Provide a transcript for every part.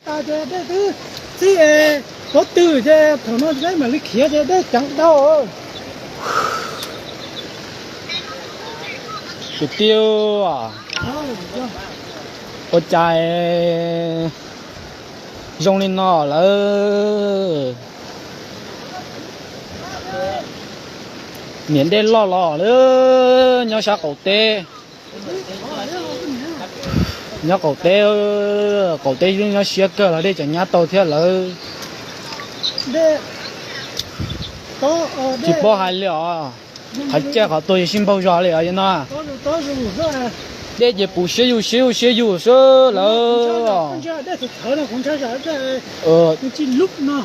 Ces dej twb txib es pov twg ces thaum no peb mam li khiav ces dej ceev dhau. Kwv tij, ua cas zoo li no lawm? Niam dej loj los lawm, nyob sab qaum teb. Nyob qaum teb, qaum teb yeej nyob siab kawg los dej tseem nyab tau thiab lawm. Tsis paub hais li os, qhov ciaj qhov tuag yog sib npaug zog li os no. Dej ces puv siab yus siab yus siab yus xwb lawm.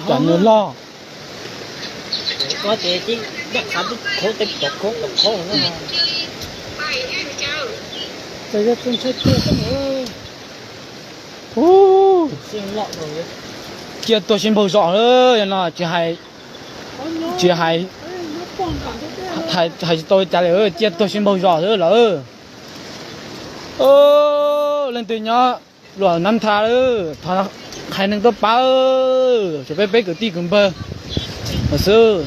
Cas nws loj. Ciaj tuag sib npaug zos no, tsis hais, tsis hais, hais tsis tau cas li, ciaj tuag sib npaug zos xwb lawm. Leej twg nyob Luam Nab Tha, thov qhia neeg tuaj pab, tsuas peb peb kwv tij kwv npawg xwb.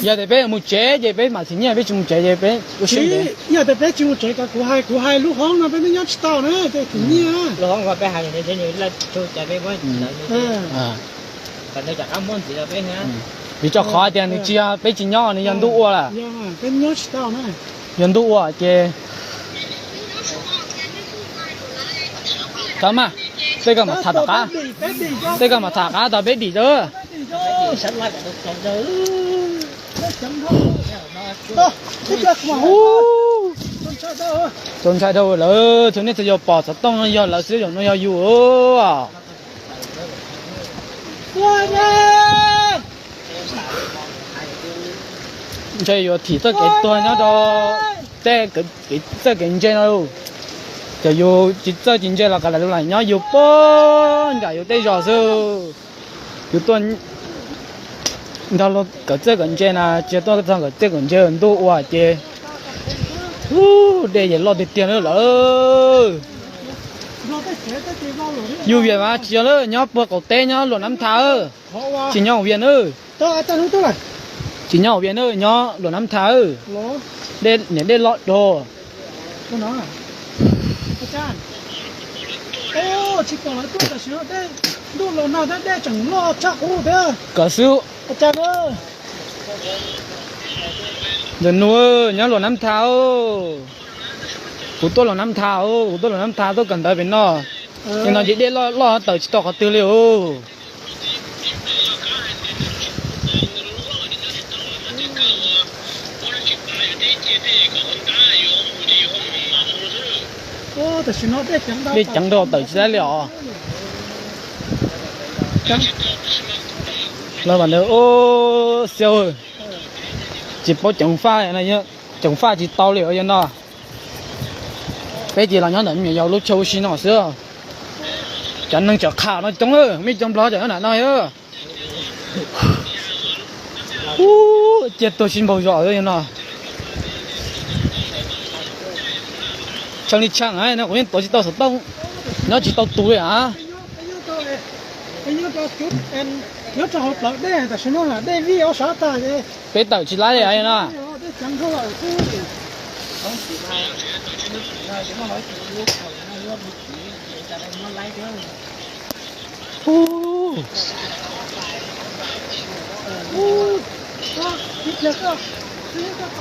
Yog tias peb mus tsev ces peb mam thim nyiaj, peb tsis mus tsev ces peb ua siab. Yog tias peb tsis mus tsev, kuv hais, kuv hais lub hoob no peb twb nyob tsis tau na, ces thim nyiaj. Vim rau qhov tias nws tsis yog peb tsis nyob, nws yog ntuj ua lawm. Yog ntuj ua ces, a, tej ko mam tham tom qab, tej ko mam tham qab tau peb dim a. Txaus ntshai dhau lawm, txhua nej txhua yus pom xov tooj no yog lawv xwb, zaum no yog yus. Ntshe yuav thim txoj kev tuag nyob rau tej kev txawj kev ntse no. Ces yus tsis txawj tsis ntse los kav liam lus lam nyob yus puag nram yus tej zos xwb. Yus tuaj nrog luag kawm txawj kawm ntse na, tsis tuaj txog kawm txawj kawm ntse ntuj ua ces, dej ces loj tiag tiag lawm. Yus Vias mas tsis yog lawm, nyob puag qaum teb nyob Luam Nab Tha, tsis nyob Vias na. Tsis nyob Vias na, nyob Luam Nab Tha. Dej, niam dej loj dua. Kom xwb. Ntawm nus nyob Luam Nab Tha, kuv tuaj Luam Nab Tha, kuv tuaj Luam Nab Tha tuaj kawm ntawv pem no. Nim no ces dej loj loj tawm tsis tau qhov twg li os. Dej ceev dhau tawm tsis tau li os. Lawv mas ntawd, xiau, tsis paub ceev faj, ceev faj tsis tau li os yog no. Peb ces los nyob ntawm me nyuam yaus lub chaw ua si no xwb. Cov neeg tsawm qham no coob, me cov Nplog tsawm nyob nram no. Ciaj tuag sib npaug zos no. Tshee li tshee no kuv yeej tuav tsis tau xov tooj, nyob tsis tau tus li a. Peb tawm tsis laib li no.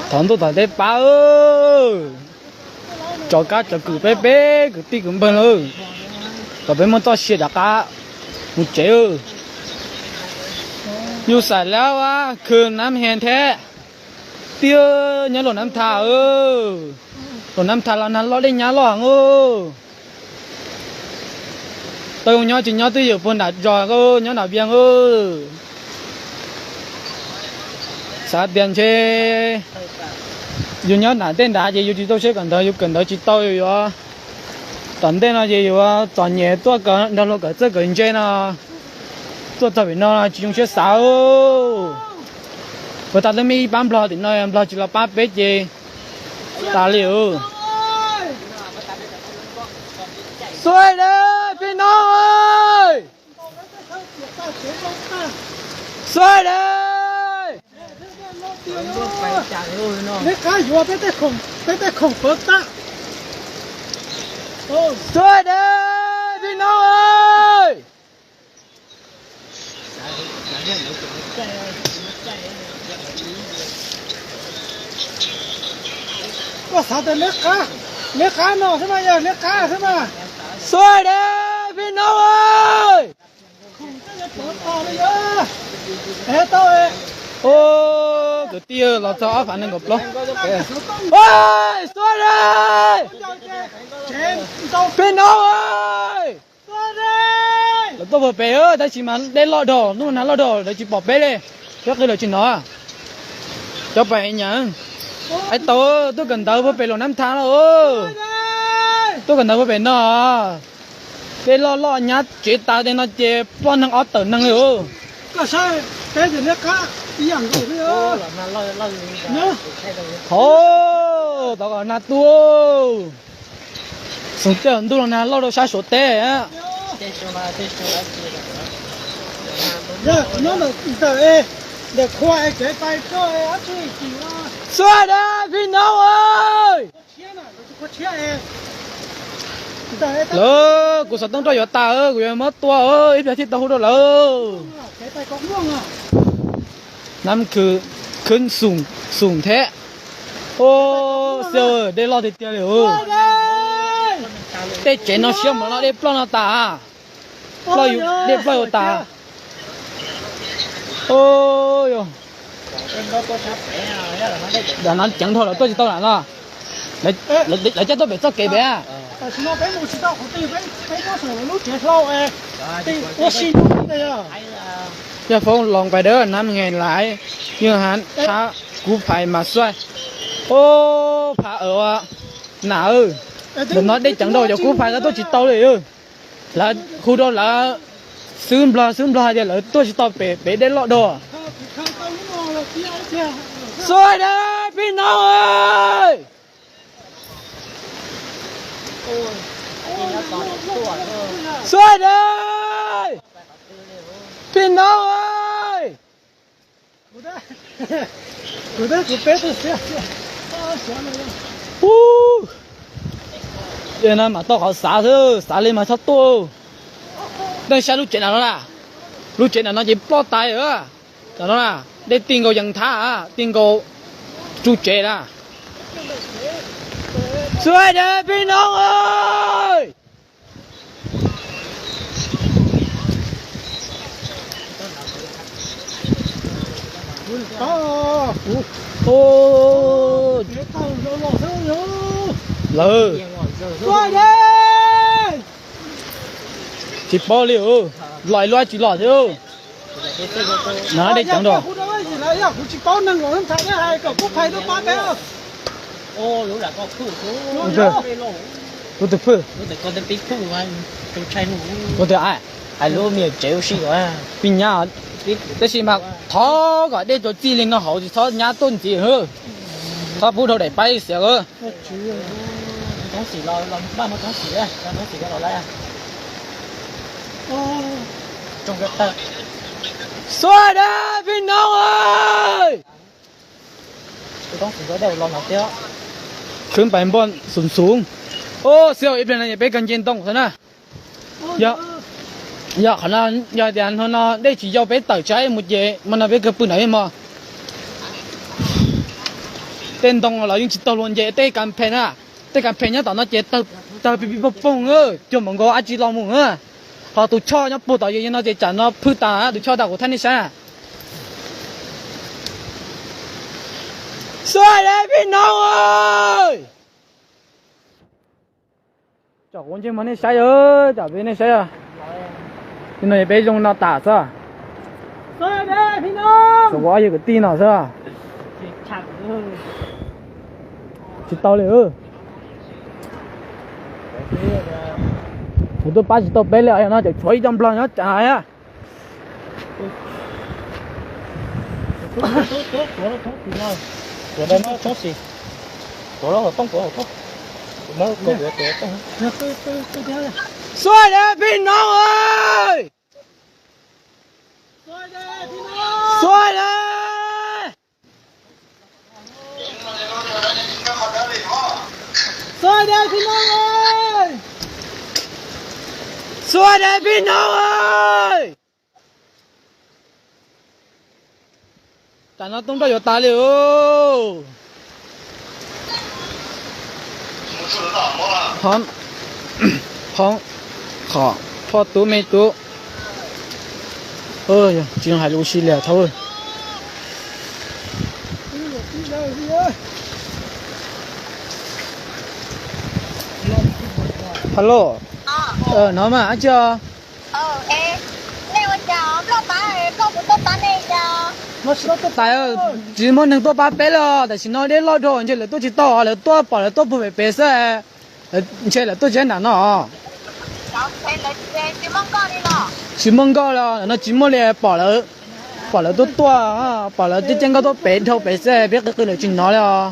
Thov ntuj thov teb pab, tso kab tso kwm peb peb kwv tij kwv npawg lawm, kom peb muaj txoj sia rov qab mus tsev. Yus xaim lab khw nab he thiab, tiag nyob Luam Nab Tha. Luam Nab Tha los nag loj dej nyab loj heev. Tau nyob tsis nyob twb ywm puag nram zos, nyob nram Vias. Xav tias ntshe yus nyob nram tej nrad ces yus tsis tau siab kawm ntawv, yus kawm ntawv tsis tau, yus yuav, tom ntej no ces yuav txom nyem tuaj nrog luag kawm txawj kawm ntse no, tuaj txog pem no tsis zoo siab xav. Puas tas twb muaj ib pab Nplog tim no, Nplog tsis los pab peb ces tas li os. Xuav de, peb nov. Xuav de. Neb qab yuav peb tej khoom pov tag. Xuav de, peb nov. Koj xav tias neb qab, neb qab no xwb mas, yog neb qab xwb mas. Xuav de, peb nov. Kwv tij los txog ob phav nees nkaum plaub. Xuav de, peb nov. Lawv tuaj puag pem, tab sis mas dej loj dhau, hnub no nag loj dhau lawv tsis pom peb li. Thiab qw lawv tsis hnov. Cov pab nyam, ais tau tuaj kawm ntawv puag pem Loos Nab Thab no. Tuaj kawm ntawv puag pem no. Dej loj loj nyab tsev tas tej no ces ploj neeg ob tawm neeg li. Hov, tau kom nag tuaj. Xoom tej ntuj los nag loj rau sab Suav teb. Xuav de, peb nov. Lawv, kuv xov tooj roj yuav tas, kuv yuav muab tua, ib pliag thiaj tau hu rau lawv. Nab khwv, khwv xoom, xoom thiab. Ub, xyov, dej loj tiag tiag li. Tej tsev no siab mov no dej ploj no tas. Ploj, dej ploj yuav tas. Yog no ceev dhau lawv tuaj tsis tau lawm no. Lawv coj tuaj pem txoj kev pem. Yog foob loos pais dawb nab nqes laiv, yog hab thab kub phais mas xuaij. Ub, phav awm, nam, ntawm no dej ceev dhau cov kub phais txhob tuaj tsis tau li. Lawv hu rau lawv xib hwb Nplog, xib hwb Nplog hais tias lawv tuaj tsis tau pem, pem dej loj dhau. Xuaij de, peb nov. Xuaij de, peb nov. Ub, no mas tau qhov xav xwb, xav li mas txhob tuaj. Nej saib lub tsev nram no na, lub tsev nram no ces ploj tas lawm. Tam no na, dej ti nkaus yees thab, ti nkaus tsu tsev na. Xuaij de, peb nov. Lawv tsis paub li, los luaj tsis los thiab. Na dej ceev rau. Kuv tus phwj, kuv tus a, hais lub me nyuam tsev ua si, pib nyab. Tab sis mas thov kom dej tsuas txij li no hauv tsis txhob nyab tuaj ntxiv. Txhob pub dhau daim paib xiav. Xuaij de, peb nov. Khwv pais npoj xoom xoom. Ub, xib hwb, ib pliag no peb kawg nce ntoo xwb na. Yog, yog qhov no, yog tias hmo no dej tsis yau peb tawm tsam mus ces hmo no peb kawg pw ntawm ib hmo. Tej ntoo los yeej tsis tau luag nce, tej kas phes na, tej kas phes nyob tom no ces tawg pig pig poog poog, cuag npaum nkaus dab tsi los mus. Ho tus choj nyob puag tom yog no ces tsam no phwj tas tus choj tas kuv thaij nej saib. Xuaij de, peb nov. Tsom kuv ntsej muag nej saib, tsom peb nej saib. Li no peb zoo no tas xwb. Tsuas kuv ob yawg kwv tij no xwb. Tsis tau li. Kuv twb pab tsis tau peb li no, cov tshuav ib co nplog nyob cas. Tuav no, tuav no, tuav no, tuav no, tuav no, tuav no, tuav no. Xuaj de phi no, xuaj de, xuaj de phi no, xuaj de phi no. Tam no tub nroj yuav tas li. Qhov, qhov, phoj tub me tub. Tsis hais lus ua si li thaub. Halo, hnov mas dab tsi os? Tsis muaj neeg tuaj pab peb li, tam sim no dej loj dhau ntshe lawv tuaj tsis tau, lawv tuaj pom lawv tuaj puag pem pem xwb, ntshe lawv tuaj tsis nram no. Tsis muaj nkoj li, no tsis muaj li, pom lawv, pom lawv tuaj tuaj, pom lawv caij caij nkoj tuaj pem dhau pem xwb, peb qw qw lawv tsis hnov li os.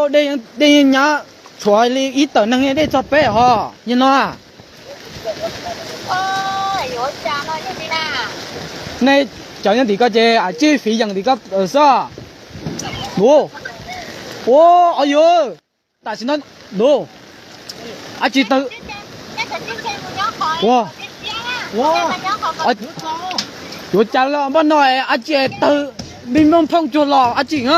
Dej yeej nyab tshuav li ib tawm neeg dej txog peb hos yog no. Nej cov nyob tim ko ces tsij fiv yeem tim ko xwb. Ua, ua, o yuav, tam sim no, dab tsi tawg? Ua, yuav cas los npaj no dab tsi tawg, npij nplooj phooj cuag los dab tsi no.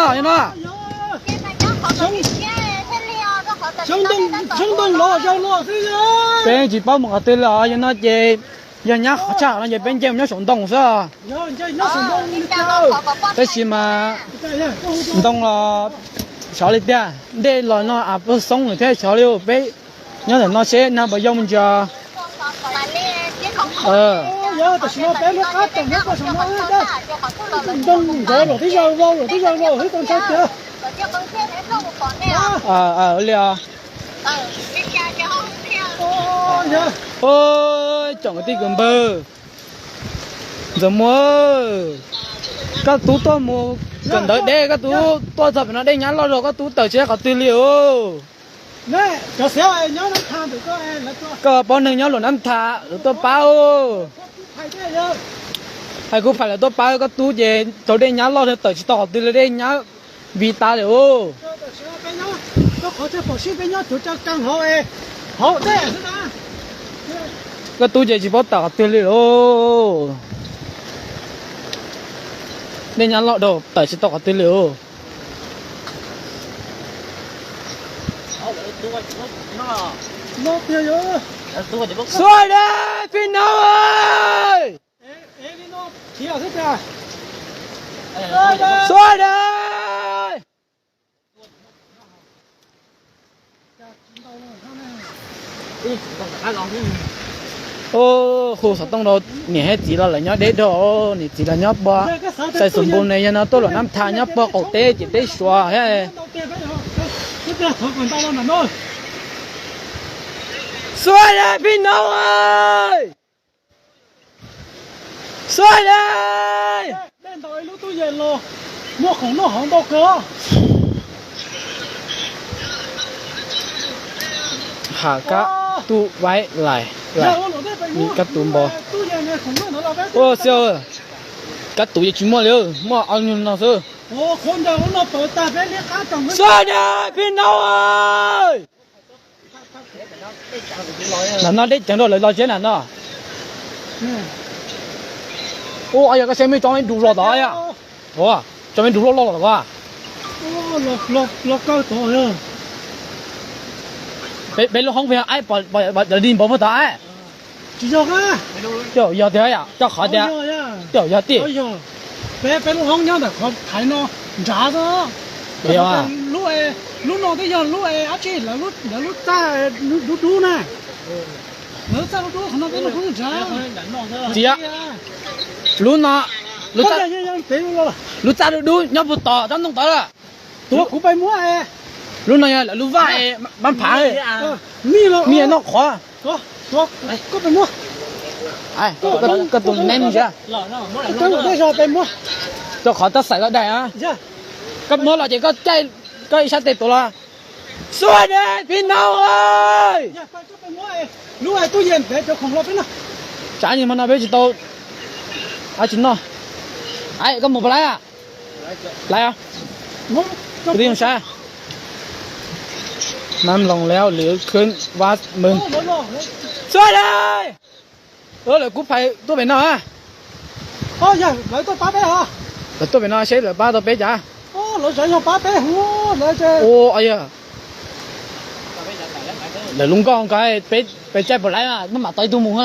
Peb tsis paub mus qhov twg li os, yog no ces yog nyab qhov tshaj no ces peb nce mus nyob saum ntoo xwb. Tab sis mas ntoo los xyov li tiag, dej los no a pag xoob lawm thiab xyov li. Peb nyob ntawm no seb nag puas yoo mus ntsia. Li os. Tsoom kwv tij kwv npawg, Ntxawm Muas, koj tub tuaj mus kawm ntawv deb, koj tub tuaj txog pem no dej nyab loj zog, koj tub tawm tsis qhov twg li os. Koj paub neeg nyob Luam Nab Tha lawv tuaj pab. Hais kuv phais lawv tuaj pab koj tub ces tau dej nyab loj tawm tsis tau qhov twg li, dej nyab vim tas li os. Koj tub ces tsis paub tawm qhov twg li os. Dej nyab loj dhau tawm tsis tau qhov twg li os. Xuaj de phi no, xuaj de. Hu xov tooj rau niam thiab txiv los lawv nyob deb dhau, niam txiv los nyob puag Xais Xus Npus ne, yog no tuaj Luam Nab Tha nyob puag qaum teb ces teb Suav thiab. Xuaj de phi no, xuaj de. Has kab tub vaib lais, kab tub npo. Ua xi, kab tub yeej tsis muaj li, muaj ob nyuag no xwb. Xuaj de phi no, lam no deb ceev rau lawv los siab na no. Ua yog koj saib me tso me du los tod yom. Tso me du loj loj los as. Peb lub hoob peb aib pom cov di npov puag tod aib. Tej zaum yog tiag, coj qhov tias tej zaum yog tiag. Peb lub hoob nyob ntawm qhov thaiv no nrad xwb. Lub no twb yog lub dab tsi, lawv lub txaj dub dub na. Lawv lub txaj dub dub qhov no peb lub hoob nrad. Tias lub no, lub txaj dub dub nyob puag tom tsob ntoo tod lawm. Tuav kuv pais muab. Lub no yog lawv lub vaj es mab phav, mij noj qhuav. Koj pais muab. Koj tus neb mus ntsia, rau qhov toj xaim los daim. Koj muab los ces koj caij koj ib sab tes tuav los. Xuab de phi nau, tsam hmo no peb tsis tau, tsis noj. Koj mus puas laib? Laib, kuv twb zoo saib. Mab loo leo lwm khwb vab mws. Xuab de, lawv kuj phais tuaj pem no. Lawv tuaj pem no seb lawv pab tau peb cas. Ua yog, lawv lub nkoj ko, peb caij puas laib, maj mam tau ib tug mus na.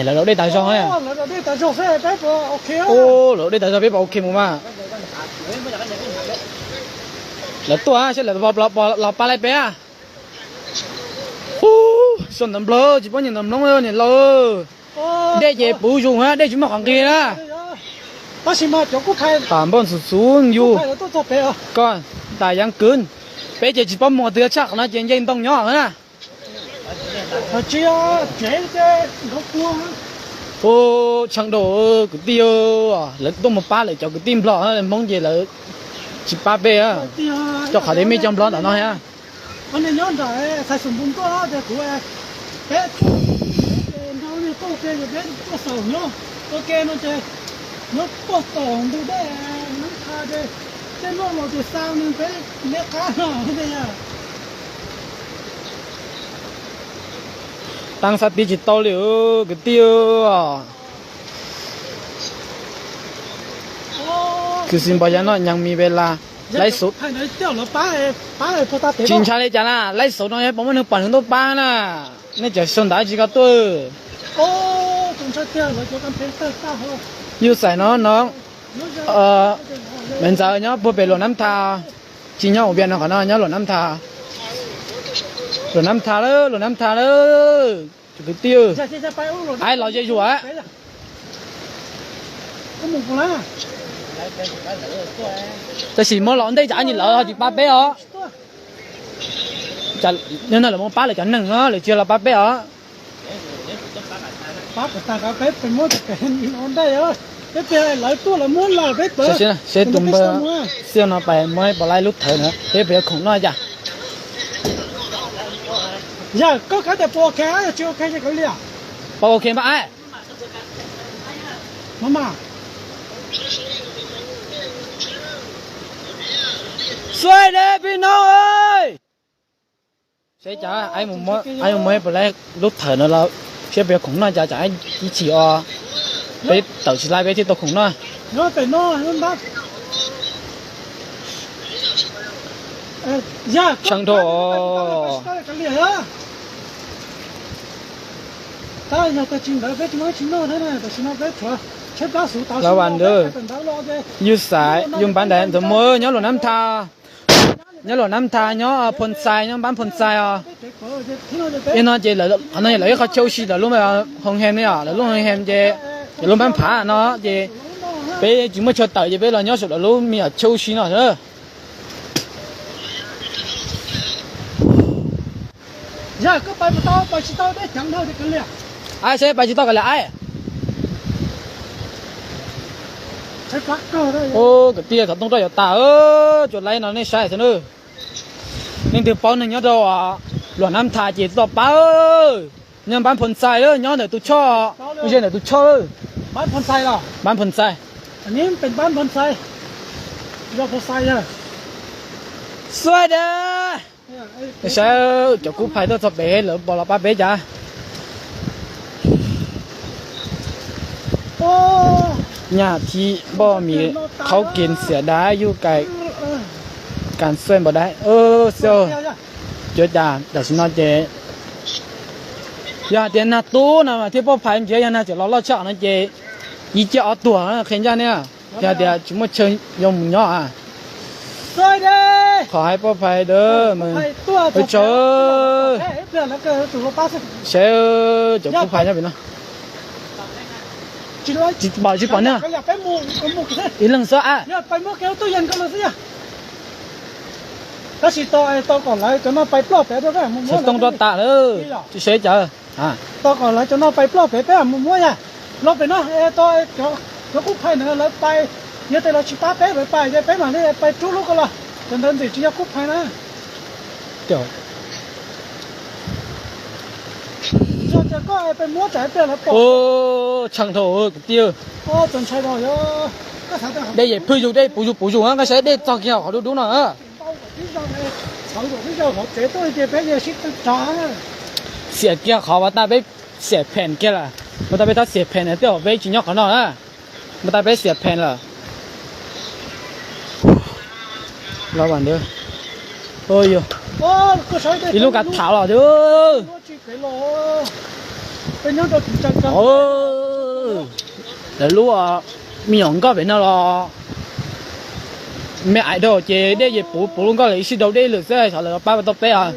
Lawv dej tas zog. Lawv dej tas zog peb puas ok mus mas. Lawv tuaj seb lawv los pab laib peb. Ub, sau ntawv Nplog tsis paub niam ntawv Nplog niam laus. Dej ces puv zus, dej tsis muaj qhov nqis na. Tam npauj ntxhuv ntxhuv yus. Koj tas yeeb kwv, peb ces tsis paub mus qhov twg tshaj qhov no ces nce ntoo nyob na. Ub, tsheej dua kwv tij, lawv tuaj mus pab lawv cov kwv tij Nplog, Hmoob ces lawv tsis pab peb. Cov qhov tias mej cov Nplog ntawm no thiab. Taab xav tiv tsis tau li kwv tij. Kws xis npos yav no nyees mis ve las, laib xauv. Tsis ntshai li cas na, laib xauv no yog puas muaj neeg pom neeg tuaj pab na. Nej cov sau ntawv tsis ko tuaj. Yus xaiv no no, me ntxawm nyob puag pem Luam Nab Tha, tsis nyob ua Vias no, qhov no nyob Luam Nab Tha. Luam Nab Tha lawm, Luam Nab Tha lawm. Cov kwv tij, aib los ze zuag. Tab sis muab los ntej tsam ib ntsis lawv ho tsis pab peb os. Yog no lawv muab pab lawv cov neeg os, lawv tsis yog los pab peb os. Seb tus npawg Xiaj no pais muab pom laib lub thawv na, peb puas yuav khoom noj cas. Pab ok npab aib. Xuav de pib no. Seb cas aib mus muab pom laib lub thawv no los, seb puas yuav khoom noj cas, tsam ib chim os peb tawm tsis laib peb thiaj tau khoom noj. Tsheej dhau. Lawv vas ntawd, yus xaiv yus npab ntawd ntawd muaj nyob Luam Nab Tha, nyob Luam Nab Tha nyob Phoo Xais, nyob npab Phoo Xais os. Ib no ces qhov no lawv ib qho chaw ua si, lawv lub hoo hem ne, lawv lub hoo hem ces lawv lub npab phav no ces peb tsis muaj chaw tawm ces peb los nyob saum lawv lub me nyuam chaw ua si no. Aib, seb pais tsis tau kav liam aib. Kwv tij, khov tooj roj yuav tas, tsuas laib no nej saib xwb na. Leej twg paub neeg nyob rau Luam Nab Tha ces tuaj pab. Nyob npab Phoo Xais, nyob ntawm tus choj, ze ntawm tus choj, npab Phoo Xais. Xuav de. Saib cov kub phais tuaj txog pem lawv pom los pab peb cas. Nyaj thib npoj mis khaub kis xiam dab yuj kais kas xuaj npaum dab xwb. Cuav cas tam sim no ces yog hais tias nag tub no mas thiaj poj phais ntsia, yog nag tseem los loj tshaj no ces ib ciaj ob tuag qhia ncaj ne. Yog hais tias tsis muaj chaw yuav mus nyob. Qhov hais poj phais dawb, ua tsaug. Saib cov kub phais nyob pem no. Tsis pom, tsis pom ne. Ib leeg xwb a. Tab sis tau, tau kom lawv cov no pais ploj pem rau peb mus muab. Xov tooj roj tas lawm, tsis seb cas. Tau kom lawv cov no pais ploj pem peb mus muab yog. Los pem no, cov kuj phais na lawv pais, yog tias lawv tsis pab peb lawv pais ces peb mam li pais rub lub ko los. Cov ntawd ntxim tsis yog kuj phais na. Tshee dhau kwv tij. Dej yam phwj yus dej puv yus puv yus, koj saib dej txog kiag qhov dub dub no. Xiam kiag qhov uas tas peb xiam pheem kiag lawm, uas tas peb txhob xiam pheem na, tej zaum peb tsis nyob qhov no na, uas tas peb xiam pheem lawm. Ib lub kav tham los lawv lub me nyuam nkoj pem no los me aiv dhau ces dej yeej puv puv lub nkoj lawm ib sij dhau dej lawm xwb xyov lawv pab tau peb os.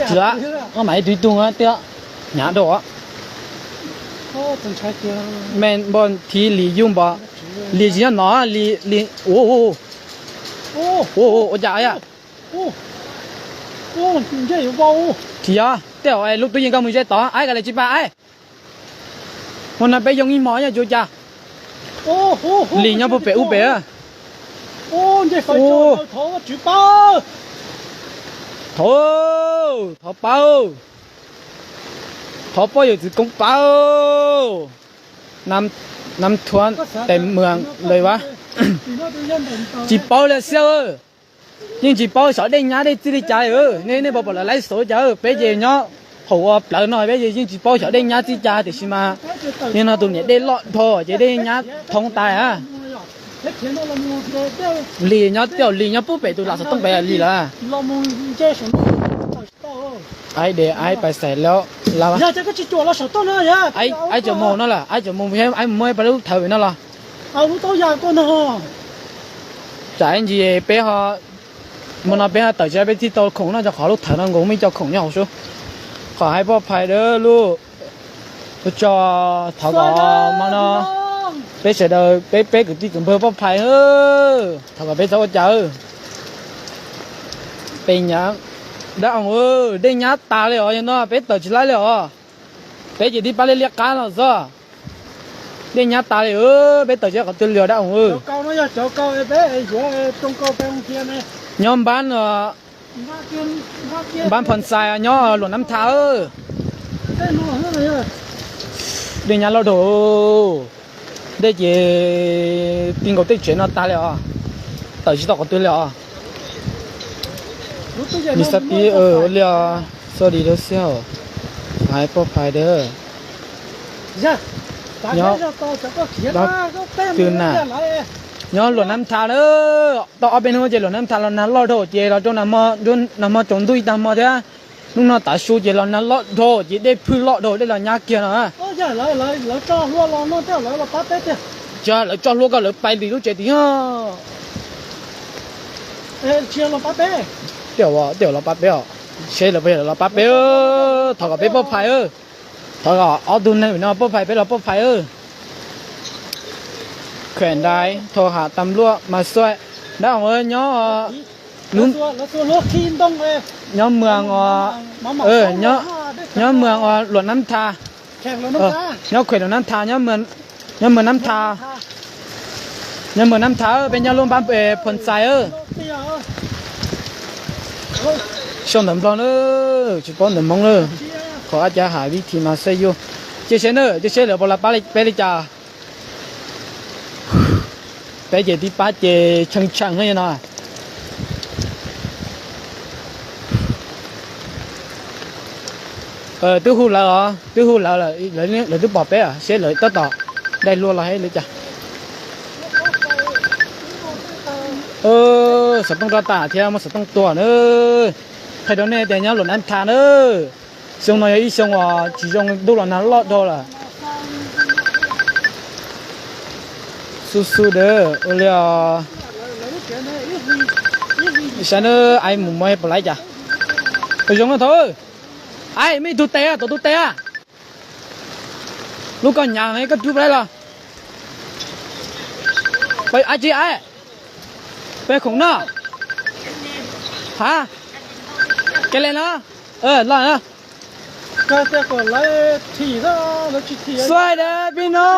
Tsis, mam ib tug ib tug tiag, hnyav dhau. Me npog thiv lis yug npog, lis tsis nyob no, lis, ua cas, tsis yog, tej zaum lub tub yeej koj mus ze tod aib, kav liam tsis pab aib. Hmo no peb yoo ib hmo nyob tsuas cas. Lis nyob puag pem ub pem. Thov, thov pab, thov pab yawm txiv koob pab. Nam thuam tes muas lawm vas. Tsis paub li xwb. Yeej tsis paub xyov dej nyab dej txij li cas. Nej, nej puas pom lawv laib xov cas. Peb ces nyob hauv ua plawv no peb ces yeej tsis paub xyov dej nyab txij cas tiam sis mas nim no tus niam dej loj dhau ces dej nyab thoob tas. Lis nyob, tej zaum lis nyob puag pem tus lam xov tooj pem lis lawm. Aib de aib pais xais lawm. Aib cov mus no lawm, aib cov mus, aib mus muab pab lub thawv pem no los. Tsam ib ntsis peb ho, hmo no peb ho tawm tsis, peb thiaj tau khoom noj rau qhov lub thawv no nkaus muaj ib co khoom nyob hauv xwb. Qhov hais poj phais dawb lub, ua tsaug, thov kom hmo no peb sawv daws peb, peb kwv tij kwv npawg poj phais, thov kom peb txhob ua cas. Peb nyab, dab oo, dej nyab tas li os, yog no peb tawm tsis laib li os. Peb ces tib pab liab liab qab los xwb. Dej nyab tas li, peb tawm tsis qhov twg li os dab oo. Nyob npab, npab Phoo Xais nyob Luam Nab Tha. Dej nyab loj dhau, dej ces ti nkaus tej tsev no tas li os. Tawm tsis tau qhov twg li os. Nws xav tib ua li os, sorry dawb xwb hais poj phais dawb. Nyob, twg na, nyob Luam Nab Tha na. Tau ob peb hnub ces Luam Nab Tha los nag loj dhau ces los rau nag hmo tsaus ntuj ib tag hmo thiab. Hnub no tav su ces los nag loj dhau ces dej phwj loj dhau dej los nyab kiag no. Tsis, lawv tso hlua koj lawv pais lim lub tsev tid. Tej zaum los pab peb os, seb lawv puas los pab peb. Thov kom peb poj phais, thov kom ob tug neeg no poj phais peb los poj phais. Khuem ntais thau ham tas luaj mas xuaij dab oo nyob, nyob mws, nyob mws Luam Nab Tha, nyob khuem Luam Nab Tha, nyob mws Nab Tha, nyob mws Nab Tha, peb nyob lub npab Phoo Xais. Sau ntawv Nplog na, tsis paub ntawv Hmoob na. Qhov ab ca ham vib thi mas xaij yuj. Cia seb na, cia seb lawv puas los pab peb li cas. Peb ces tib pab ces tshee tshee no. Twb hu lawv os, twb hu lawv, lawv twb pom peb, seb lawv tab tom dai hlua los hais li cas. Xov tooj roj tas thiab muaj xov tooj tuag na. Qhia rau nej tias nyob Luam Nab Tha na, xyoo no yog ib xyoo uas tsis zoo, ntuj los nag loj dhau lawm. Xub xub dawb ua li os. Saib na, aib mus muab puas laib cas. Tus zoo no thaum, aib, muaj ib tug tes, tom tus tes. Lub koj nyav koj rub puas laib los. Peb ai tsi ai, peb khoom noj. Ha, ke le no, los na. Xuaid dab pib no.